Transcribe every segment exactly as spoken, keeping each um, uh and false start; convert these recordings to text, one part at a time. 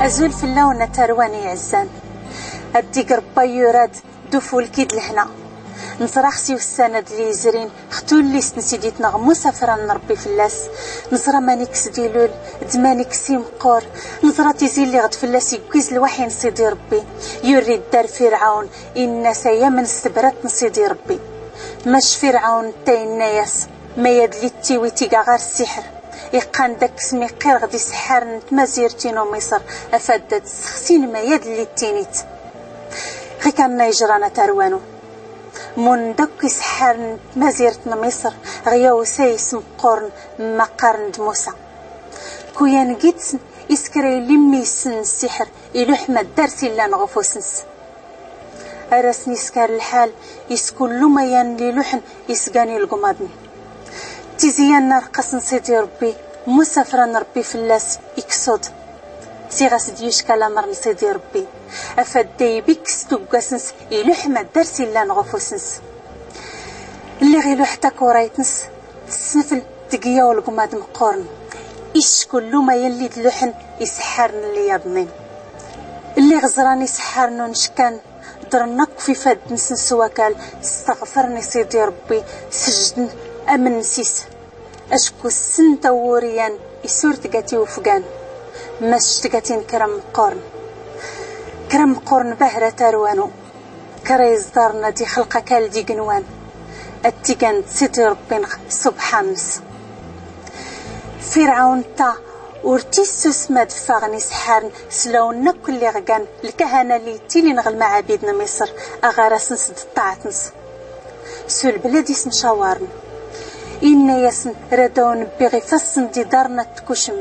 Azul fell-awen a tarwan iɛzzan. Ad-ig rebba yura-d d-ufulki d-lehna. Neẓra-ɣ s-iwessan ad-lli-izrin ɣ-tullist n-sidit-nneɣ musa afran n-rebbi fell-as. Neẓra manik s-d-ilul d-manik s-imeqqur. Neẓra tizi lliɣ-d fell-as iggwiz lwaḥi n-sidi rebbi. Yurri-d ar firɛawn, inna-s ay-amn s-tebrat n-sidi rebbi. Mac firɛawn netta inna-yas, may ad-lli-ttiwit iga ɣar ssiḥr. Iqqan-d akk s-miqqir ɣ-d-iseḥḥarn n-tmazirt-inu miṣr, afad-d-ad-ssexsin may ad-lli-ttinit. Ɣikanna ijran a tarwanu. Mun-d akk iseḥḥarn n-tmazirt n-miṣr ɣ-yawsay s-meqqurn, mma qqarn-d musa. Kuyan gitsen iskra illi mmi-isn n-ssiḥr, iluḥ ma ddars illan ɣ-ufus-ns. Ar-asn iskar lḥal is-kullu mayan lli-iluḥn isgan ilgmaḍn. Tizi-yan n-arqas n-sidi rebbi, musa afran n-rebbi fell-as, iksu-d. Siɣ-as-d yucka lamr n-sidi rebbi, afad-d-aybik s-tuggas-ns, iluḥ ma ddars illan ɣ-ufus-ns. Lliɣ iluḥ takurayt-ns tessnfl tgyaw lgmaḍ meqqurn. Is-kullu mayan lli-d-luḥn iseḥḥarn lli-yaḍnin. Lliɣ ẓran iseḥḥarn unckkan, ḍrn akk f ifadn-nsn s-wakal, steɣfrn i-sidi rebbi, sjdn, amn s-is. Acku ssn tawuri-yan is-ur tgat iwfgan. Mac tgatin kra mqqurn. Kra mqqurn bahra tarwanu. Kra iẓḍarn ad-ixlq akal d-ignwan. Ad-t-igan d-sidi rebbi-nɣ subḥan-ns. Firɛawn ntta ur-t-issusm ad-ffaɣn iseḥḥarn, s-lawn akk lli-ɣ-gan lkahana lli-ittilin ɣ-lmaɛabid n-miṣr, aɣaras-ns d-ṭṭaɛt-ns. S-ulbl ad-isn-cawarn. Inna-yasn, rad-awn-bbiɣ ifasn d-iḍarn ad-tkucmn.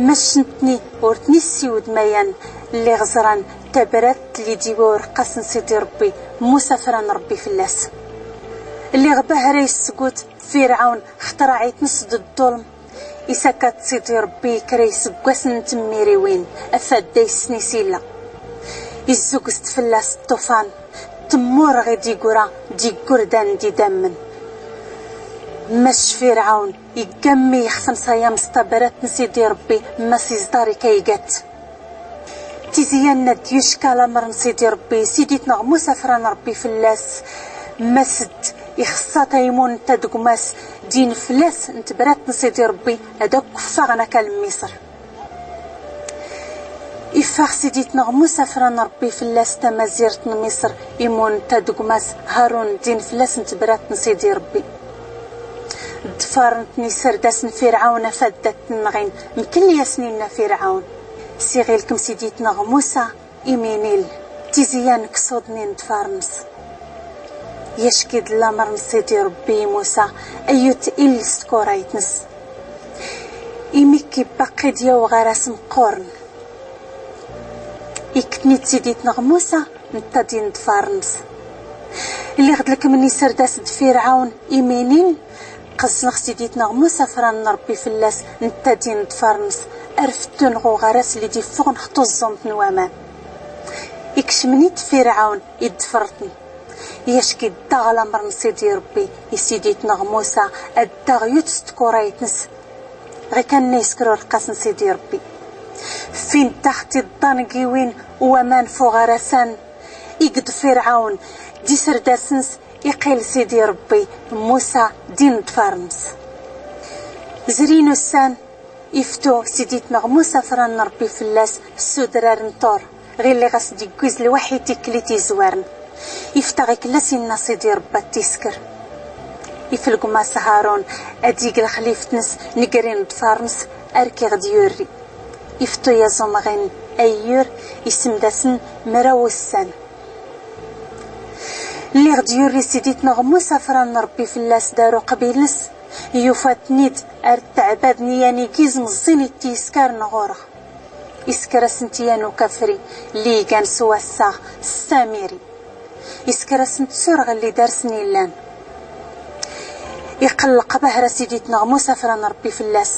Mac ntni ur-tn-issiwd mayan lli-ɣ-ẓran tabrat lli-d-iwa urqas n-sidi rebbi, musa afran rebbi fell-as. Lliɣ bahra issgut firɛawn xtraɛit-ns d-ḍḍulm. Isaka-t sidi rebbi kra isggwasn n-tmmiriwin, afad-d-aysn is-illa. Izzugz-d fell-as ṭṭufan, tmmurɣ-id igura d-iggurdan d-idamn. Mac firɛawn iggammi ixfn s-ayam s-tabrat n-sidi rebbi, mass iẓḍar-ik aygat. Tizi-yan n-ad-yucka lamr n-sidi rebbi, sidit-nɣ musa afran rebbi fell-as. Mass-d ixṣṣa taymun n-tadgmas d-inflas n-tbrat n-sidi rebbi, ad-akk ffaɣn akal n-miṣr. Iffeɣ sidit-nɣ musa afran rebbi fell-as tamazirt n-miṣr, imun n-tadgmas harun d-inflas n-tbrat n-sidi rebbi. Ḍfarn-tn isrdas n-firɛawn afad-d-ad-tn-nɣin. Mkll-yasn inna firɛawn, s-iɣilkm sidit-nɣ musa imin-ill. Tizi-yan ksuḍn-in ḍfarn-s. Yack-id lamr n-sidi rebbi i-musa, ayyut-ill s-tkurayt-ns. Imik ibbaqqi d-yaw ɣaras mqqurn. Ikkt-n-id sidit-nɣ musa, ntta din ḍfarn-s. Lliɣ d-lkmn isrdas d-firɛawn imin-ill. Qqẓn-ɣ sidit-nɣ musa afran n-rebbi fell-as, ntta din ḍfarn-s. Ar fttun ɣ-uɣaras lli-d-iffɣn ɣ-tuẓẓumt n-waman. Ikkcmn-id firɛawn, iḍfr-tn. Yack-id daɣ lamr n-sidi rebbi i sidit-nɣ musa, ad-daɣ-yut s-tkurayt-ns. Ɣikanna iskr urqas n-sidi rebbi. Ffin-d daɣ tiḍḍa n-giwin, waman f-uɣaras-an. Igḍ firɛawn d-isrdas-ns, iqqil sidi rebbi musa din ḍfarn-s. Zrin ussan, iftu sidit-nɣ musa afran n-rebbi fell-as s-udrar n-ṭur. Ɣilli ɣas d-iggwiz lwaḥi tiklit izwarn. Iftaɣ ikll-as inna sidi rebbi ad-t-iskr. Iflgma s-harun, ad-ig lxlift-ns, ngrin ḍfarn-s, ar-k-iɣ-d-yurri. Iftu yaẓumɣin ayyur, ismd-asn mraw ussan. Lliɣ-d yurri sidit-nɣ musa afran n-rebbi fell-as dar uqbil-ns. Yufa-tn-id ar ttaɛbad n-iyan igiz meẓẓin itti-iskarn ɣur-ɣ. Iskr-asn-t yan ukafri lli-igan s-wassaɣ s-samiri. Iskr-asn-t s-urɣ lli-darsn illan. Iqllq bahra sidit-nɣ musa afran n-rebbi fell-as.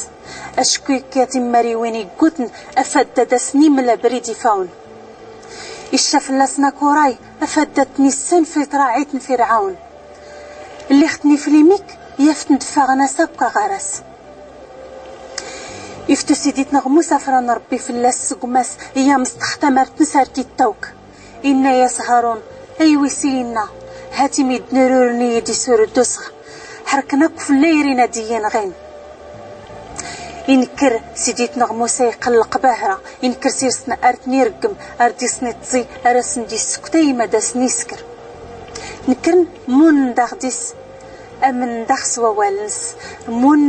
Acku ikka timmariwin iggutn, afad-d-asn-iml abrid ifawn. Icca fell-asn akuray, afad-d-tn-issan f-itraɛit n-firɛawn. Lliɣ-tn-ifl imik, yaf-tn-d-ffaɣn-as akk aɣaras. Iftu siditnɣ musa fran rbbi fllas sgmas, iyya msṭaxtamart nsar tittawk. Inna yas harun, aywi s-inna, hati midnrurni idisur dusɣ, ḥrknakw fllayrin adiyin ɣin. Inkr siditnɣ musa iqllq bahra, inkr sirsn art nirgm, art disnitẓi, aras ndiskta imadas niskr. Nkr mun daɣ dis, amn daɣ s wawalns, mun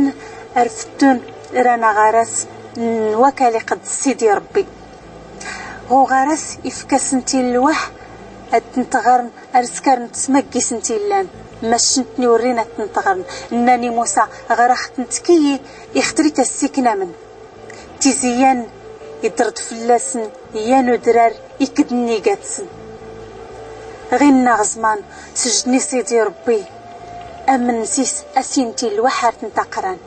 arftun, ranaɣaras nwakal iqdss sidi rbbi. Ɣuɣaras ifkasn tillwaḥ, ad tntɣrn arskar ntsmaggisn tillan, mashntni urrin ad tntɣrn. Nnani musa, ɣraxtntkiyi, ixtrit assiknamn. Tiziyan idrd fllasn, yan udrar ikdn igatsn. Ɣinnaɣ zman, sjdni sidi rbbi, amn sis asin tillwaḥ art ntaqran.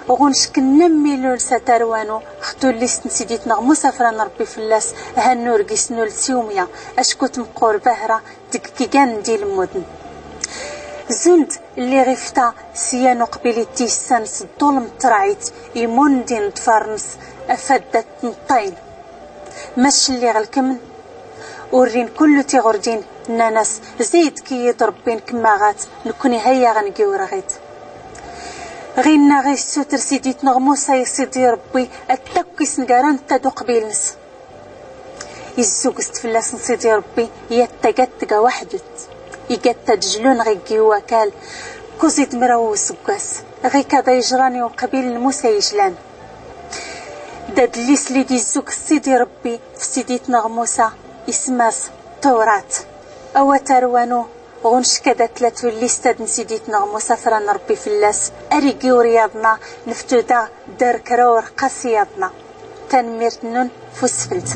Ɣunckn nammilun s atarwanu, xtullist nsiditnɣ musa fran rbbi fllas, hannur gisnul siwmya, ackut mqqur bahra, dgkigan ndilmmudn. Zund lliɣ ifta, syan uqbil ittissan s ḍḍulm trɛit, imun ndin ḍfarns, afaddat nṭṭayn. Mac lliɣ lkmn, urrin kullu tiɣurdin, nnanas, zaydkiyid rbbi nkmaɣat, nkni hayyaɣ ngiwrɣit. Ɣinnaɣ issutr siditnɣ musa i sidi rbbi, ad takk isngaran tad uqbilns. Izzugst fllasn sidi rbbi, yattagattga waḥdut. Igattad jlunɣ iggi wakal, kuẓ id mraw usggas, ɣikad ayjran i uqbil n musa ijlan. Dadllis lid izzugst sidi rbbi f siditnɣ musa, ismas tawrat. Awatarwanu, ɣunckad atla tullist ad nsiditnɣ musa fran rbbi fllas, ar igiwr yaḍna, nftu daɣ dar kra urqqas yaḍna. Tanmmirt nnun f usflt.